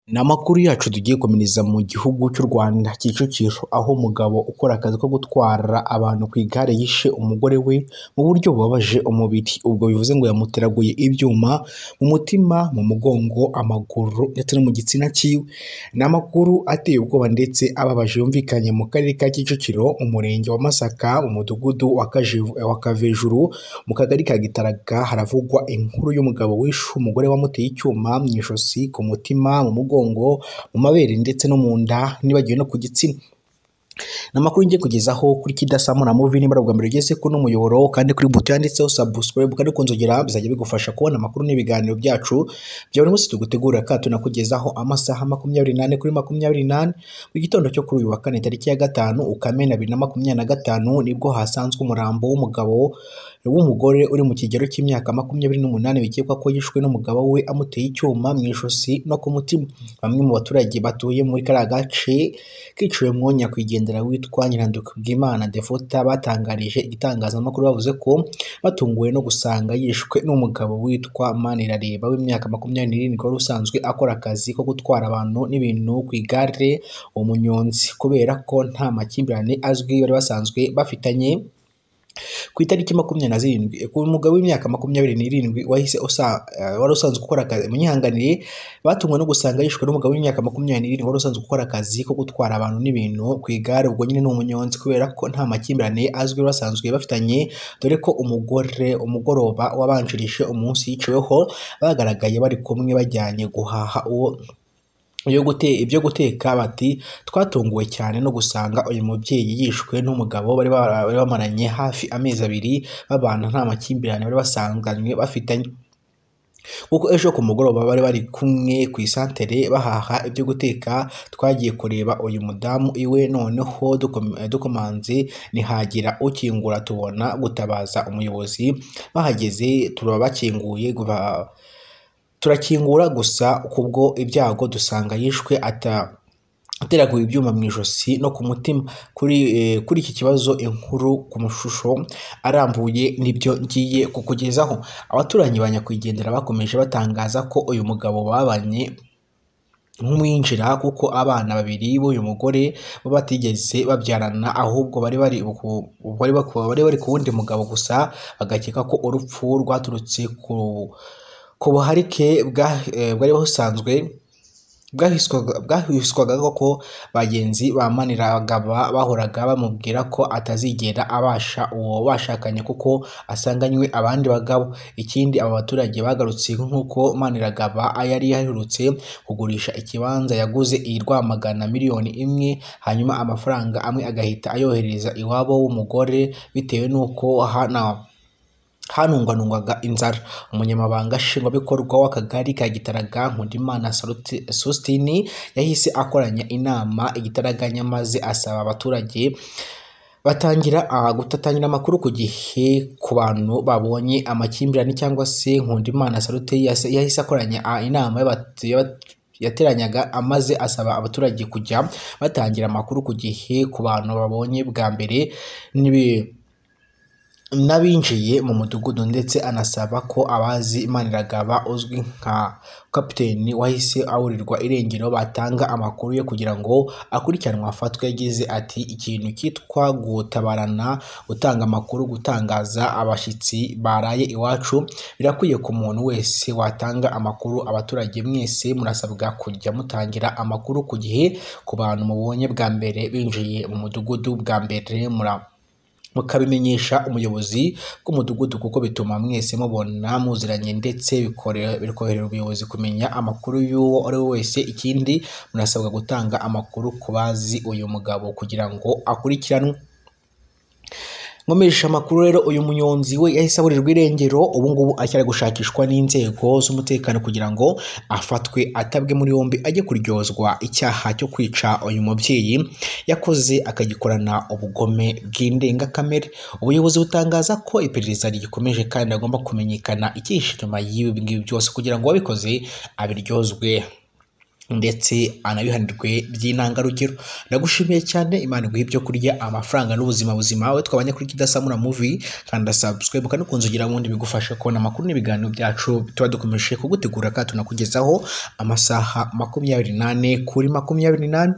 Ni amakuru yacu tugiye komereza mu gihugu cy'u Rwanda Kicukiro, aho umugabo ukora akazi ko gutwara abantu ku igare yishe umugore we mu buryo bubabaje umubiri. Ubwo bivuze ngo yamuteraguye ibyuma mu mutima, mu mugongo, amaguru ndetse no mu gitsina cyiwe. Ni amakuru ateye ubwoba ndetse ababaje yumvikanye mu karere ka Kicukiro, umurenge wa Masaka, mu mudugudu wa Kavejuru, mu kagari ka Gitaraga. Haravugwa inkuru y'umugabo wishe umugore wamuteye icyuma mu ijosi, ku mutima, mu mugongo, mu mabere ndetse no mu nda, nibagiwe no ku gitsina. Ni amakuru ngiye kugezaho kuri Kidasamura Movie. Niba bwa mbere ugeze kuri uno muyoboro, kandi kuri buto yanditseho subscribe kandi kunzogera, bizajya bigufasha kubona amakuru n'ibiganiro byacu bya buri munsi tugutegura kandi tunakugezaho amasaha 24 kuri 24. Mu gitondo cyo kuri uyu wa kane tariki ya 5 Ukamena 2025, nibwo hasanzwe umurambo w'umugabo w'umugore uri mu kigero cy'imyaka 28, bikekwa ko yishwe n'umugabo we amuteye icyuma mu ijosi no ku mutima. Bamwe mu baturage batuye muri kariya gace kiciwemwo nyakwigendera witwa Nyirandukubwimana Devota batangarije igitangazamakuru, bavuze ko batunguwe no gusanga yishwe n'umugabo witwa Manirareba w'imyaka 27 wari usanzwe akora akazi ko gutwara abantu n'ibintu ku igare, umunyonzi, kubera ko nta makimbirane azwi bari basanzwe bafitanye. Ku itariki 27, ku mugabo w'imyaka 27 wahise wari usanzwe ukora akazi, munyihanganire, batunguwe no gusanga yishwe n'umugabo w'imyaka 27 wari usanzwe ukora akazi ko gutwara abantu n'ibintu ku igare, ubwo nyine ni umunyonzi, kubera ko nta makimbirane azwi basanzwe bafitanye, dore ko umugore umugoroba wabanjirije umunsi yiciweho bagaragaye bari kumwe bajyanye guhaha uwo ibyo guteka. Bati twatunguwe cyane no gusanga uyu mubyeyi yishwe n'umugabo bari bamaranye hafi amezi 2 babana, nta makimbirane bari basanganywe bafitanye, kuko ejo ku mugoroba bari bari kumwe ku isantere bahaha ibyo guteka. Twagiye kureba uyu mudamu iwe, noneho dukomanze ntihagira ukingura, tubona gutabaza umuyobozi. Bahageze turabakinguye, turakingura gusa kubwo ibyago dusanga yishwe ateraguye ibyuma mu ijosi no ku mutima. Kuri iki kibazo inkuru ku mashusho arambuye nibyo ngiye kukugezaho. Abaturanyi ba nyakwigendera bakomeje batangaza ko uyu mugabo babanye nk'umwinjira, kuko abana babiri b'uyu mugore bo batigeze babyarana, ahubwo bari bari ku wundi mugabo gusa, bagakeka ko urupfu rwaturutse ku buharike bwari busanzwe bwahiswaga ko bagenzi ba Maniragaba bahoraga bamubwira ko atazigera abasha uwo bashakanye kuko asanganywe abandi bagabo. Ikindi aba baturage bagarutse nk'uko Maniragaba yari yaherutse kugurisha ikibanza yaguze i Rwamagana miliyoni 1, hanyuma amafaranga amwe agahita ayohereza iwabo w'umugore bitewe n'uko hanungwanungwaga inzara. Umunyamabanga nshingwabikorwa w'akagari ka Gitaraga, Nkundimana Sostini, yahise akoranya inama igitaraganya maze asaba abaturage batangira gutatangira amakuru ku gihe ku bantu babonye amakimbirane cyangwa se. Nkundimana Salute yahise akoranya inama yateranyaga amaze asaba abaturage kujya batangira amakuru ku gihe ku bantu babonye bwa mbere n'abinjiye mu mudugudu, ndetse anasaba ko abazi Maniragaba uzwi nka kapiteni wahise aburirwa irengero batanga amakuru ye kugira ngo akurikiranwe afatwe. Yagize ati ikintu cyitwa gutabarana, gutanga amakuru, gutangaza abashyitsi baraye iwacu birakwiye ku muntu wese watanga amakuru. Abaturage mwese murasabwa kujya mutangira amakuru ku gihe ku bantu mubonye bwa mbere binjiye mu mudugudu bwa mbere, mukabimenyesha umuyobozi bw'umudugudu, kuko bituma mwese mubona muziranye ndetse bikorohera ubuyobozi kumenya amakuru y'uwo ari we wese. Ikindi murasabwa gutanga amakuru ku bazi uyu mugabo kugira ngo akurikiranwe. Nkomeje amakuru rero, uyu munyonzi we yahise aburirwa irengero, ubu ngubu acyari gushakishwa n'inzego z'umutekano kugira ngo afatwe atabwe muri yombi ajye kuryozwa icyaha cyo kwica uyu mubyeyi yakoze akagikorana ubugome bw'indengakamere. Ubuyobozi butangaza ko iperereza rigikomeje kandi agomba kumenyekana icyihishe inyuma y'ibi ngibi byose kugira ngo uwabikoze abiryozwe. ndetse anabihanirwe by'intangarugero. Ndagushimiye cyane, Imana iguhe ibyo kurya, amafaranga n'ubuzima buzima. Wowe twabanye kuri Kidasamura Movie, kanda subscribe kandi ukunze ugira ubundi bigufasha kubona amakuru n'ibiganiro byacu tuba dukomeje kugutegura kandi tunakugezaho amasaha 24 kuri 24.